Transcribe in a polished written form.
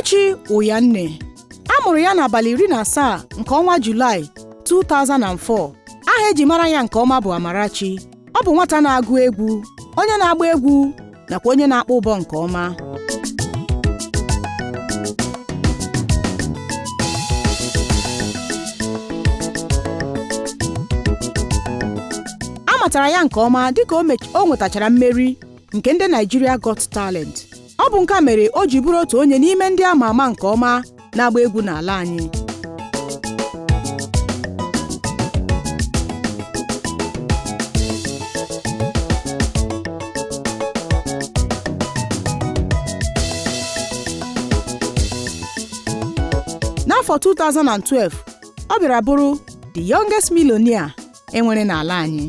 Amarachi Uyanne. A mụrụ ya n'abalị 17 nke ọnwa Julaị 2004. Aha eji mara ya nke ọma bụ Amarachi. Ọ bụ nwata na-agụ egwu, onye na-agba egwu nakwa onye na-akpọ ụbọ nke ọma. A matara ya nke ọma dịka o nwetachara mmeri nke ndị Nigeria Got Talent. Ọ bụ nke a mere o ji bụrụ otu onye n'ime ndị ama ama nke ọma na-agba egwu n'ala anyị. N'afọ 2012, ọ bịara bụrụ the youngest millionaire enwere n'ala anyị.